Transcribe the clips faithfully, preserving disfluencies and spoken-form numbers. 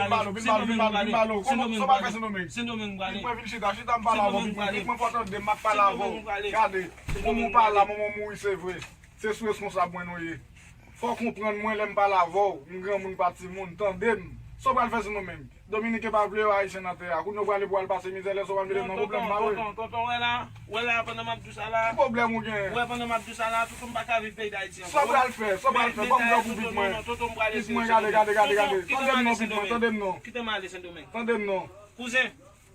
Vin ba nou, vin ba nou, vin ba nou, vin ba nou. Kòman, sa w pral fè Sendomeng? Sendomeng m prale. Vin mwen vin chita, chita m pale avè w, vin mwen, vin mwen fò tande m ap pale avè w. Gade, manman w pa la, manman w mouri, se vre. Se sou responsab mwen nou ye. Fò w konprann mwen lè m pale avè w, m granmoun pa timoun, tande m. Sa w pral fè Sendomeng? Dominiken pa vle yo Ayisyen nan tè a. Kounye a w prale pou w al pase mizè, lè sa w pral mete m nan pwoblèm, pa vre? Tonton, tonton, wè la, wè la, pandan m ap di w sa la. Ki pwoblèm ou genyen? Wè, pandan m ap di w sa la, tonton, m pa ka viv peyi Dayiti ankò. Sa w pral fè? Sa w pral fè? Ban m grangou pit mwen. Pit mwen, gade, gade, gade, gade. Tande m non, pit mwen, tande m non. Kite m ale Sendomeng. Tande m non. Kouzen.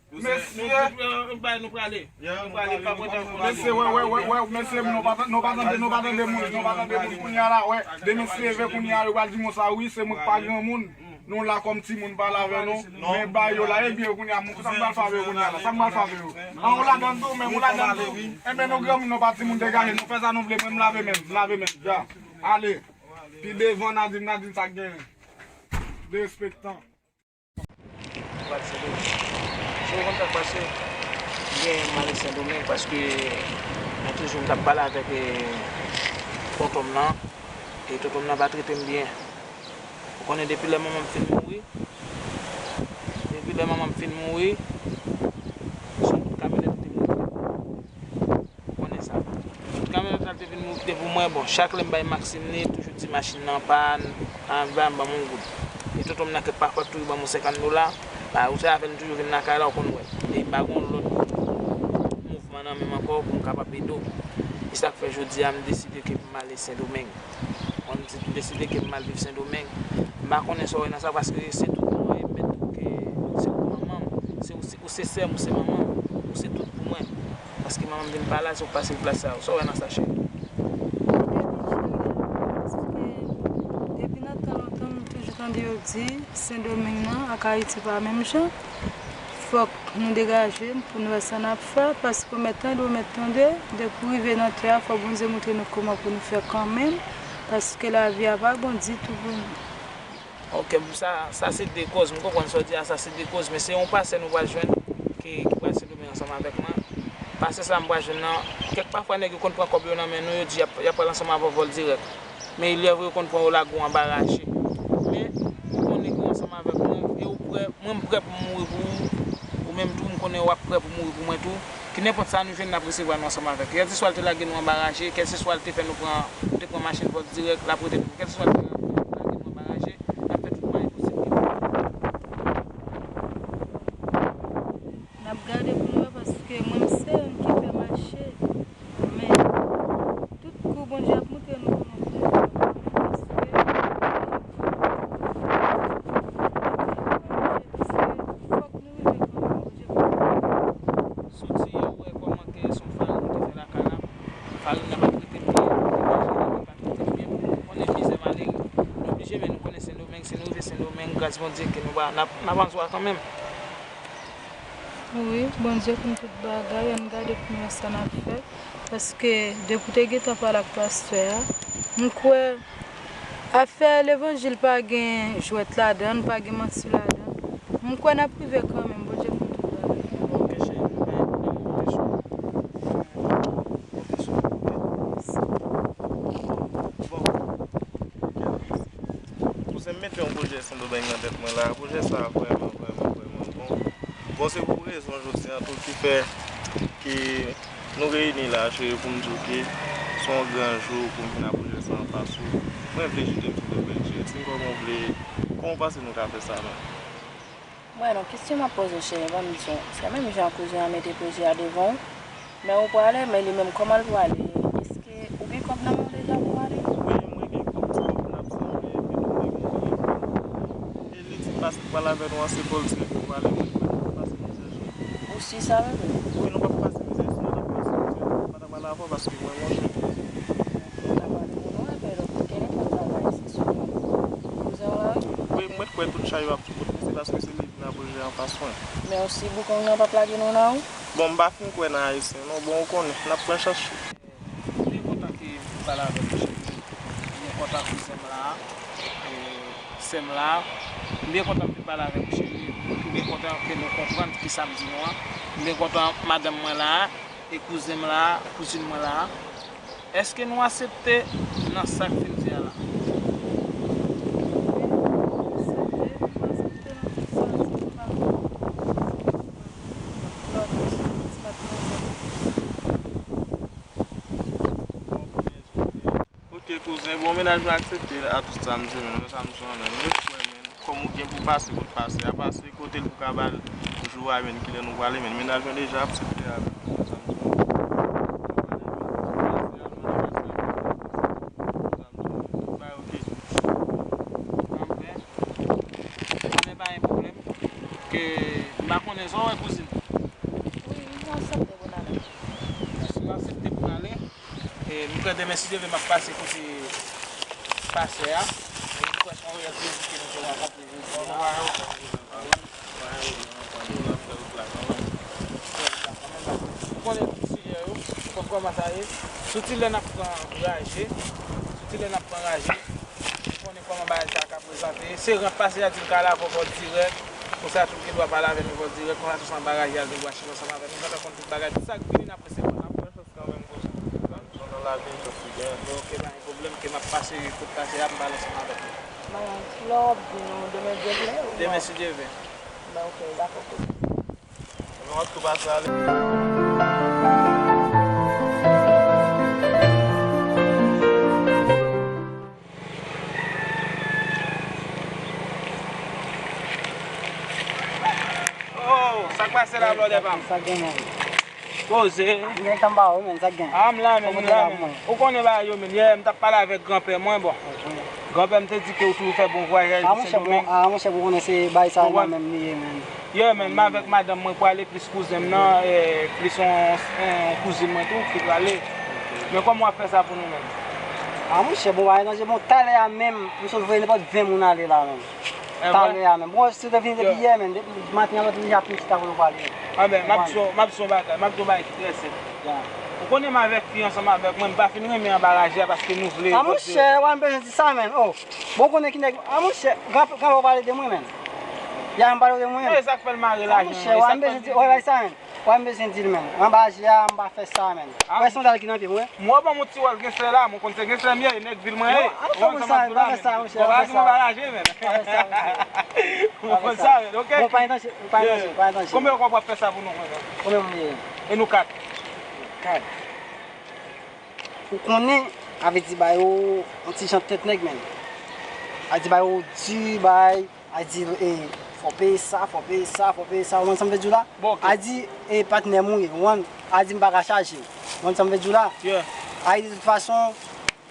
Mesye. Nou, nou, nou, nou prale. Nou prale, pa pran tan pou nou prale. Mesye, wè, wè, wè, wè, mesye, nou pa, nou pa tande, nou pa tande moun, nou pa tande moun kounye a la, wè. Demen se leve kounye a, yo pral di m sa, wi, se mwen k pa granmoun. Nou la kòm timoun pale avè nou. Men ba yo la, ebyen, kounye a, sa m pral fè avè yo kounye a la, sa m pral fè avè yo? An, ou ladann tou, men ou ladann tou. Enben, nou granmoun, nou pa timoun, degaje, nou fè sa nou vle, mwen, m lave men m, m lave men m, dja. Ale. Pi devan, Nadine, Nadine, sa k genyen? Derespektan. Pral Sendomeng. Cheri, konn sa k pase? M gen mal Sendomeng paske mwen toujou m t ap pale avèk, eh, tonton m nan, e tonton m nan pa trete m byen. Ou konnen depi lè manman m fin mouri, depi lè manman m fin mouri, se yon kout kamyonèt li te moute. Ou konnen sa. Tout kamyonèt la te vin moute pou mwen. Bon, chak lè m bay Maxime li, li toujou di machin nan pàn, anba m ban m yon goud. E tonton m nan kèk pafwa toujou ban m yon senkant dola. Ba, ou se avè l m toujou vin lakay la, ou konn wè. E m pa gen yon lòt mouvman nan men m ankò pou m kapab ede w. E sa k fè jodi a m deside ke m ale Sendomeng. Mwen, m di, m deside ke m al viv Sendomeng. M pa konnen sa w wè nan sa, paske se tout mwen, e m mèt tou ke se ou manman m, se ou, se, ou se sè m, ou se manman m, ou se tout pou mwen. Paske manman m vin pa la, se ou k pase l plas sa. Sa w wè nan sa, cheri? Depi cheri, paske depi nan tan lontan, m toujou tande yo di, Sendomeng nan ak Ayiti pa menm jan. Fòk nou degaje n pou n wè sa n ap fè, paske w mèt tande, w mèt tande, depi w rive nan tè a, fò Bondye montre nou kòman pou nou fè kanmenm, paske lavi a pa bon ditou pou nou. Ok, sa, sa se de koz, m konprann sa w di a, sa se de koz, men se yon pastè nou pral jwenn ki, ki pral Sendomeng ansanm avèk mwen. Pastè sa m pral jwenn nan, kèk pafwa nèg yo konn pran kòb yo nan men nou, yo di y ap, y ap pral ansanm avè w vòl dirèk. Men lè vre yo konn pran yo lage w anba raje. Men ou konnen ke w ansanm avèk mwen e ou prè, mwen m prè pou m mouri pou ou. Ou menm tou, m konnen w ap prè pou mouri pou mwen tou. Ki nenpòt sa nou jwenn, n ap resevwa nou ansanm avèk. Kèlkeswa l te lage nou anba raje, kèlkeswa l te fè nou pran, nou te pran machin vòl dirèk, l ap rete nou. Kèlkeswa l te lage nou anba raje, n ap fè tout mwayen posib ki pou nou. N ap gade pou nou wè, paske mwen m se youn ki pè mache. Men, tout kou Bondye ap montre nou kòman pou nou fè, paske fòk nou rive kanmenm, Bondye pou nou. Soti yè, ou wè kòman ke se yon farin nou te fè lakay la. Farin nan pa t rete byen, manje nan men pa t rete byen. Konnen mizè malere. Nou oblije, men nou konnen Sendomeng, si nou rive Sendomeng, gras Bondye ke nou va, n ap, n ap ann swa kanmenm. Wi, Bondye konn tout bagay, ann gade pou nou wè sa n ap fè. Paske depi w te gentan pale ak pastè a, m kwè afè levanjil pa gen jwèt ladan l, pa gen manti ladan l. M kwè n ap rive kanmenm, Bondye konn tout bagay. Ok, cheri, nou pa gen pwoblèm, m konte sou ou. M konte sou ou, ok? Mèsi. Bon. Kouzen m mete yon pwojè Sendomeng nan tèt mwen la. Pwojè sa a vrèman, vrèman, vrèman bon. Bon, se pou rezon jodi a tou ki fè ke nou reyini la, cheri, pou m di w ke se yon gran jou pou m vin ak pwojè sa anfas ou. Mwen vle chita m sou tèt mwen, cheri. Di m kòman w vle, kòman w panse nou ka fè sa menm? Mwen, non, kesyon m ap poze w, cheri, ban m di w, se menm jan kouzen an mete pwojè a devan w, men ou prale, men li menm, kòman l prale? Èske ou gen kòb nan men w deja pou w ale? Wi, mwen gen kòb, ti kòb n ap sanble, epi nou gen yon telefòn. E li di pase pral avè nou an, se vòl dirèk nou prale, mwen, mwen, nou pa pase mizè, cheri. Ou si sa, bebe? Wi, nou p ap pase mizè, sinon n ap pase mizè, nou pa t ap pale avè w, paske mwen, monchè. Ou ta pale pou nou, epi lòt, kenbe kòb la, bay, se sou kouzen w la, wi. Wi, mwen kwè tout chay yo ap sou kont mwen, se paske se li ki nan pwojè anfas mwen. Men osi, boukong nan p ap lage nou nan, wi. Bon, m pa fin kwè nan Ayisyen, non. Bon, ou konnen, n ap pran chans. M byen kontan ke m pale avèk ou, cheri. M byen kontan kouzen m la, e, sè m la. M byen kontan m vin pale avèk ou, cheri. M byen kontan ke nou konprann ki sa m di nou an. M byen kontan madanm mwen la, e kouzen m la, kouzin mwen la. Èske nou aksepte nan sa k fin di a la? Wi, nou aksepte, nou aksepte nan tout Ke kouzen, bon, mennaj mwen aksepte a tout sa m di, men, sa m di, men, men, frè, men, kòm ou gen pou pase, pou pase, a pase kote l pou ka ba l jou a, men, kilè nou prale, men, mennaj mwen deja aksepte a, men, sa m di, men, pase a, men, pase a, men, sa m di, men, bay, ok. Anfen, anfen, pa gen pwoblèm. Ke, m pa konnen sa w wè, kouzin. Wi, m aksepte pou n ale. Si w aksepte pou n ale, e, m kwè demen, si Dye vle, m ap pase kote pastè a. E m kwè se yon rèv de vi ke nou te rankontre jodi a. Ou konnen tout sijè yo, ou konn kòman sa ye. Sou ti lè n ap pran raje, sou ti lè n ap pran raje, ou konnen kòman bagay sa ka prezante. Se rant pase a di l ka ale avè w dirèk. Konsa tou l gen dwa pale avè nou dirèk. Konsa tou se anba raje a l gen dwa chita ansanm avè nou. Sa ta konn tout bagay. Tout sa k vini n ap resevwa, n ap pran chans kanmenm konsa. Nan lavi, chans li gen. Ok, pa gen pwoblèm, ke m ap pase, kote pase a, m pale ansanm avèk nou. Bon, lè w ap vin, demen Dye vle, ou Demen, si Dye vle. Bon, ok, dakò, kouzin. Bon, an tou pase ale. Oh, sa k pase la, blòdè pa m? Sa k gen, men? Poze. Nèg tanba ou, men, sa k gen? Ah, m la, men, m la, men. Ou konnen bagay yo, men. Yè, m t ap pale avèk granpè mwen, bon. Granpè m te di ke ou toujou fè bon vwayaj, ah, monchè, bon, ah, monchè, ou konnen se bagay sa nan men m li ye, men. Yè, men, m avèk madanm mwen pwale, plis kouzen m nan, e, plis yon, yon kouzin mwen tou ki prale. Men kòman w ap fè sa pou nou menm? Ah, monchè, bon, bagay danje, bon, talè a menm, m sot voye nenpòt ven moun ale la menm. Talè a menm. Bon, si w te vin depi yè, menm, depi maten an, lòt deja fin chita pou nou pale. Anben, m ap di w, m ap di w yon bagay, m ap di w yon bagay ki trè senp. Ou konnen m avèk fi ansanm avèk mwen, m pa fin renmen anba raje a paske nou vle. Ah, monchè, w pa bezwen di sa, menm. Oh, bon, ou konnen ki nèg, ah, monchè, gran, granpè w pale de mwen, menm. Ya, m pale de mwen, menm. E sa k fè l mare lajan an, e sa k fè l. Monchè, w pa bezwen di, w pa sa, menm. Wè, m bezwen di l, menm. Anba je a, m pa fè sa, menm. Wè sandal ki nan pye m, wè. Mwen ban m yon ti wòl gen sè la, mwen konn se gen sè m ye, nèg vil mwen ye. An fè konn sa, pa fè sa, monchè, pa fè sa. Anba je, menm. Pa fè sa, monchè. Mwen konn sa, menm, ok? Bon, pa gen danje, pa gen danje, pa gen danje. Konbyen w ap fè sa pou nou, konbyen? Konbyen moun ye? E nou kat. Kat. Ou konnen, avè di ba yo yon ti jan tèt nèg, menm. A di ba yo di, bay. A di, e, fò peye sa, fò peye sa, fò peye sa. Ou konn sa m vle di w la? Bon, ok. A di, e, patnè m ou ye, ou konn? A di m pa ka chaje w. Ou konn sa m vle di w la? Yeah. A di, de tout fason,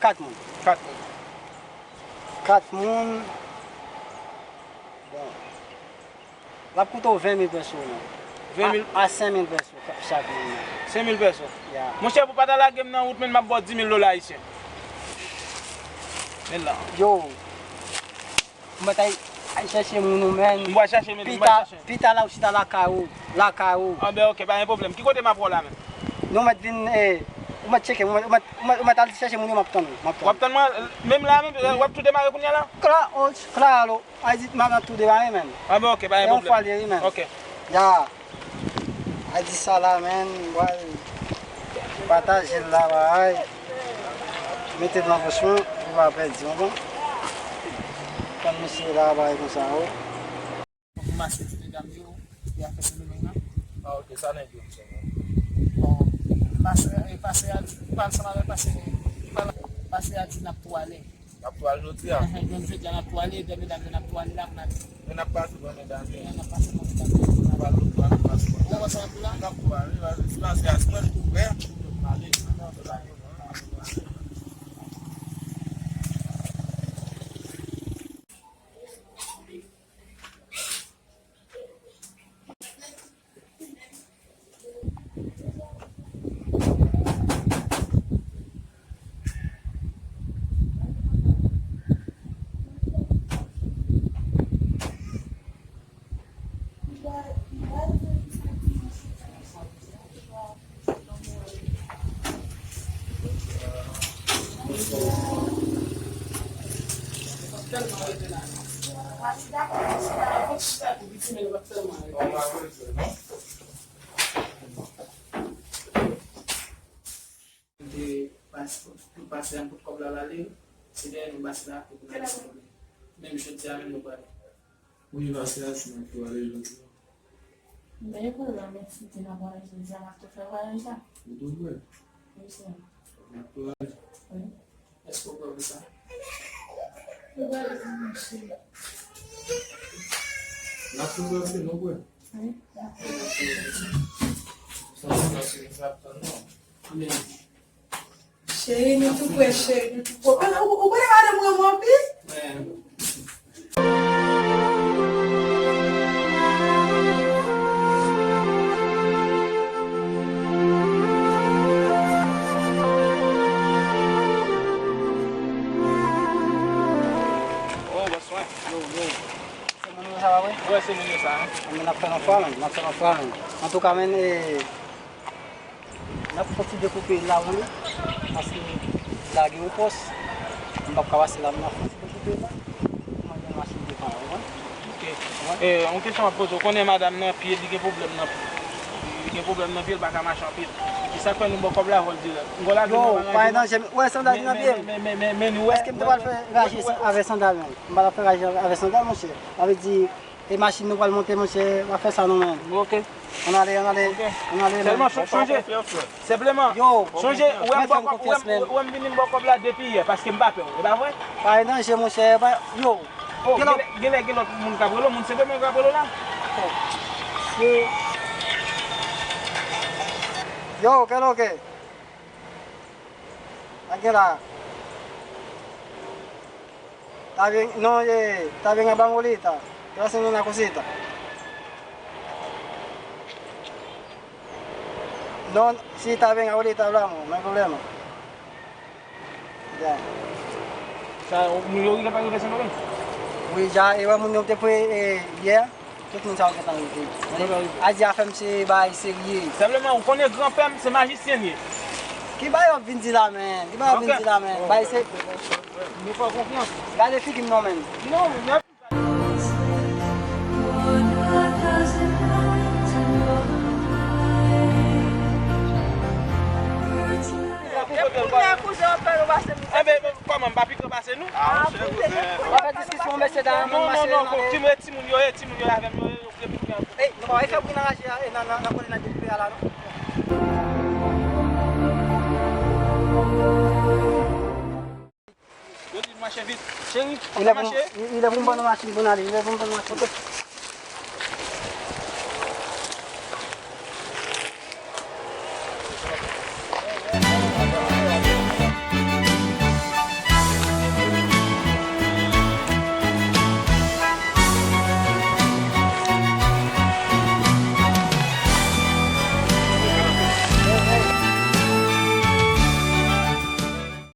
kat moun. Kat moun. Kat moun. Bon. L ap koute w ven mil peso, non. Ven mil? A, a senk mil peso chak moun, non. Senk mil peso? Yeah. Monchè, pou w pa ta lage m nan wout, menm m ap ba w dis mil dola ayisyen. Men la. Yo. Ou mèt al, al chèche moun ou, menm. M pral chèche, men m pral chèche. Pita, pita la ou chita lakay ou, lakay ou. Anben, ok, pa gen pwoblèm. Ki kote m ap wè w la menm? Nou mèt vin, e, ou mèt tcheke, ou mèt, ou mèt, ou mèt, ou mèt al chèche moun yo, m ap tann ou, m ap tann ou. W ap tann mwen, menm la menm, w ap tou demare kounye a la? Kla-, o, klalo, a di m ap tou demare menm. Anben, ok, pa gen pwoblèm. E yon fwa l ye wi menm. Ok. Ya. A di sa la, menm, m pral pataje l la, bay. Mete l nan pòch mwen, pou pa pèdi, w konprann? Tann misye la, bay, konsa, o. Pou mache ti medam yo, ki a fè Sendomeng nan. Ah, ok, sa nèg yo, misye. Bon, pastè, e, pastè a di, li pa ansanm avèk pastè, li pa, pastè a di n ap tou ale. N ap tou al jodi a? Enhen, jodi a n ap tou ale, de medam yo n ap tou ale la pou n ale. Men n ap pase bò medam yo. N ap pase bò medam yo. N ap al loto a, n ap pase bò medam yo. Ou wè sa tou la? N ap tou ale, pase, pase a, si mwen tou prè. Ale. Te pas-, pou pase an kout kòb la l ale, se dèyè nou pase la pou nou ale. Menm jodi a menm nou prale. Wi, pastè a di n ap tou ale jodi a. M pa gen pwoblèm, men si te n ap vwayaje jodi a, n ap tou fè vwayaj la. Ou tou vre? Wi, sè. N ap tou ale. Wi. Èske w prè pou sa? Ou prè pou sa, cheri? N ap tou prè pou nou prè. Wi, n ap tou prè. Sa se pa cheri sa ap tann non. Men, cheri, nou tou prè, cheri, nou tou prè. Ou, ou, ou konnen madanm renmen w anpil? Men, Oh, bonswa. Yo, yo. Se moun yo sa, pa vre? Wi, se moun yo sa, hein. Men n ap fè l yon fwa, men. N ap fè l yon fwa, men. Antouka, men, eh, n ap fè ti dekoupe la, wi. Paske la gen yon pòs. M p ap ka pase la, men n ap fè ti dekoupe la. Pou mwen gen machin devan, ou konprann? Ok. Wi. Eh, yon kesyon m ap poze w. Ou konnen madanm nan pye, li gen pwoblèm nan pye. Li gen pwoblèm nan pye, li pa ka mache anpil. E sa k fè nou ba w kòb la, vòl dirèk. M gò lage Yo, nan pa gen danje, men, wè sandal ki nan pye m. Men, men, men, men, nou wè, Èske m te pral fè raje avè sandal, men? M pa t ap fè raje avè sandal, monchè. Sa vle di, e machin nou pral monte, monchè, pa fè sa non, men. Ok. Ann ale, ann ale, Ok. Ann ale, men. Sèlman cho-, chonje, senpleman, Yo, chonje, ou wè m mèt fè m ba w kòb, ou wè konfyans, m, men. Ou wè m vini m ba w kòb la depi yè, paske m pa pè w, e pa vre? Pa gen danje, monchè, pa, yo, Oh, gen lòt, genlè, genlè gen lòt moun k ap rele w, moun Sendomeng k ap rele w la. Oh. Yo, kèlòke? Sa gen la? Está bien, no, eh, está bien, vamos ahorita. Te vas a hacer una cosita. No, sí, está bien, ahorita hablamos, no hay problema. Ya. Sa, moun yo rive pa rive Sendomeng? Wi, ja, e wè moun yo te pre, eh, yè. Tout moun sa yo gentan rive. Gentan rive. Adi a fè m se bagay serye. Senpleman, ou konnen granpè m se majisyen l ye. Ki bagay w ap vin di la, men? Ki bagay w ap vin Ok. di la, men? Bagay se Nou fè w konfyans. Gade figi m non, men. Non, men Depi kounye a, kouzen, w ap fè nou pase mizè. Enben, kòman, m pa pi gran pase nou? Ah, kouzen. W ap fè diskisyon, mesye dam, Non, non, mache non, nan ki mwen timoun yo ye, timoun yo ye avè m, yo ye, yo fè pou mwen. Ey, nou pa wè fè bri nan raje a, e nan, nan, nan kote nan dekoupe a la, non? Yo di mache vit. Cheri, ou ka mache? Li lè pou m ban nou machin pou n ale, li lè pou m ban nou machin. Ok.